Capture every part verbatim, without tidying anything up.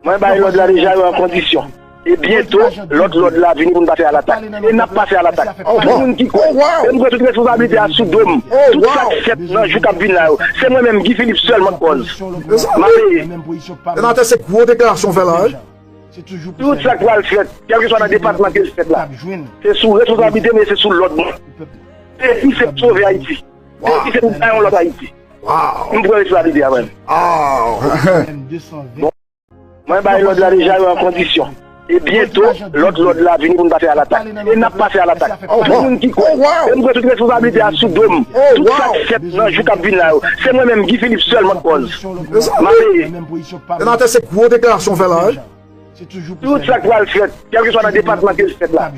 Mwen bay lòd la deja, yo an kondisyon. E byento, lòt lòd la vini pou n pase a latak. E n ap pase a latak. Gen moun ki kwè. E m pran tout responsablite a sou do m. Tout sa k fèt nan jou k ap vin la yo, se mwen menm, Guy Philippe, sèlman k kòz. M ap peye. Senatè, se gwo deklarasyon w fè la, wi. Tout sa k pral fèt, kèlkeswa nan depatman ke l fèt la, se sou responsablite m e se sou lòd mwen. Depi se pou sove Ayiti. Depi se pou bay yon lòt Ayiti. M pran responsablite a mwen. Mwen bay lòd la deja, yo an kondisyon. E byento, lòt lòd la vini pou n pase a latak. E n ap pase a latak. Gen moun ki kwè. E m pran tout responsablite a sou do m. Tout sa k fèt nan jou k ap vin la yo, se mwen menm, Guy Philippe, sèlman k kòz. M ap peye. Senatè, se gwo deklarasyon w fè la, wi. Tout sa k pral fèt, kèlkeswa nan depatman ke l fèt la,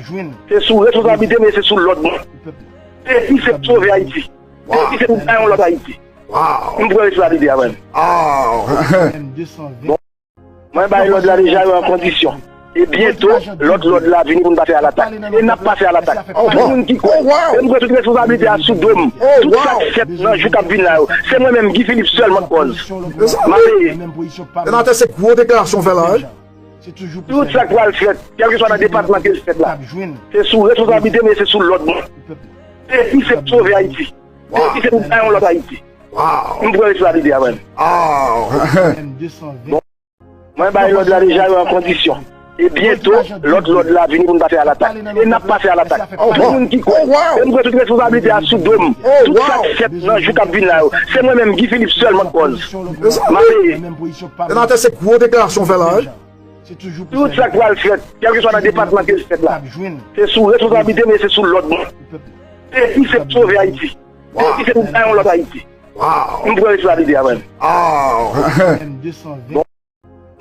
se sou responsablite m e se sou lòd mwen. Depi se pou sove Ayiti. Depi se pou bay yon lòt Ayiti. M pran responsablite a mwen. Mwen bay lòd la deja, yo an kondisyon. E byento, lòt lòd la vini pou n pase a latak. E n ap pase a latak. Gen moun ki kwè. E m pran tout responsablite a sou do m. Tout sa k fèt nan jou k ap vin la yo, se mwen menm, Guy Philippe, sèlman k kòz. M ap peye. Senatè, se gwo deklarasyon w fè la, wi. Tout sa k pral fèt, kèlkeswa nan depatman ke l fèt la, se sou responsablite m e se sou lòd mwen. Depi se pou sove Ayiti. Depi se pou bay yon lòt Ayiti. M pran responsablite a mwen. Mwen bay lòd la deja, yo an kondisyon. E byento, lòt lòd la vini pou n pase a latak. E n ap pase a latak. Gen moun ki kwè. E m pran tout responsablite a sou do m. Tout sa k fèt nan jou k ap vin la yo, se mwen menm, Guy Philippe, sèlman k kòz. M ap peye. Senatè, se gwo deklarasyon w fè la, wi. Tout sa k pral fèt, kèlkeswa nan depatman ke l fèt la, se sou responsablite m e se sou lòd mwen. Depi se pou sove Ayiti. Depi se pou bay yon lòt Ayiti. M pran responsablite a mwen.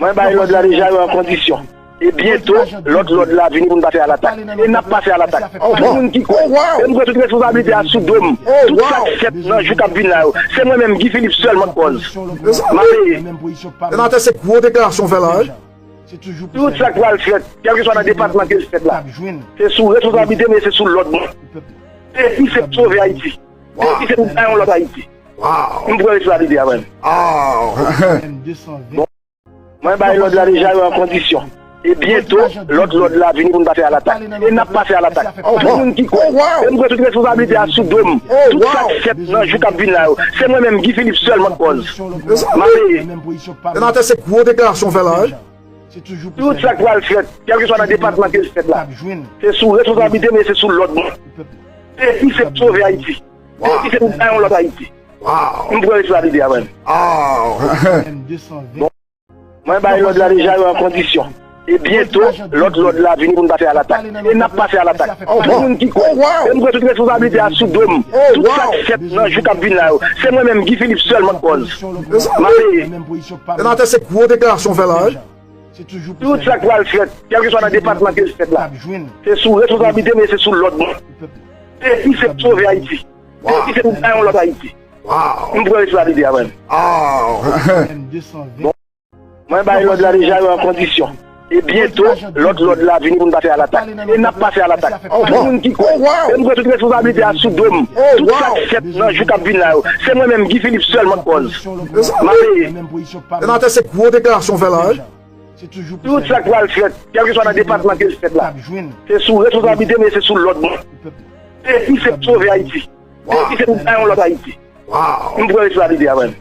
Mwen bay lòd la deja, yo an kondisyon. E byento, lòt lòd la vini pou n pase a latak. E n ap pase a latak. Gen moun ki kwè. E m pran tout responsablite a sou do m. Tout sa k fèt nan jou k ap vin la yo, se mwen menm, Guy Philippe, sèlman k kòz. M ap peye. Senatè, se gwo deklarasyon w fè la, wi. Tout sa k pral fèt, kèlkeswa nan depatman ke l fèt la, se sou responsablite m e se sou lòd mwen. Depi se pou sove Ayiti. Depi se pou bay yon lòt Ayiti. M pran responsablite a mwen. Mwen bay lòd la deja, yo an kondisyon. E byento, lòt lòd la vini pou n pase a latak. E n ap pase a latak. Gen moun ki kwè. E m pran tout responsablite a sou do m. Tout sa k fèt nan jou k ap vin la yo, se mwen menm, Guy Philippe, sèlman k kòz. M ap peye. Senatè, se gwo deklarasyon w fè la, wi. Tout sa k pral fèt, kèlkeswa nan depatman ke l fèt la, se sou responsablite m e se sou lòd mwen. Depi se pou sove Ayiti. Depi se pou bay yon lòt Ayiti. M pran responsablite a mwen. Mwen bay lòd la deja, yo an kondisyon. E byento, lòt lòd la vini pou n pase a latak. E n ap pase a latak. Gen moun ki kwè. E m pran tout responsablite a sou do m. Tout sa k fèt nan jou k ap vin la yo, se mwen menm, Guy Philippe, sèlman k kòz. M ap peye. Senatè, se gwo deklarasyon w fè la, wi. Tout sa k pral fèt, kèlkeswa nan depatman ke l fèt la, se sou responsablite m e se sou lòd mwen. Depi se pou sove Ayiti. Depi se pou bay yon lòt Ayiti. M pran responsablite a mwen. Mwen bay lòd la deja, yo an kondisyon. E byento, lòt lòd la vini pou n pase a latak. E n ap pase a latak. Gen moun ki kwè. E m pran tout responsablite a sou do m. Tout sa k fèt nan jou k ap vin la yo, se mwen menm, Guy Philippe, sèlman k kòz. M ap peye. Senatè, se gwo deklarasyon w fè la, wi. Tout sa k pral fèt, kèlkeswa nan depatman ke l fèt la, se sou responsablite m e se sou lòd mwen. Depi se pou sove Ayiti. Depi se pou bay yon lòt Ayiti. M pran responsablite a mwen.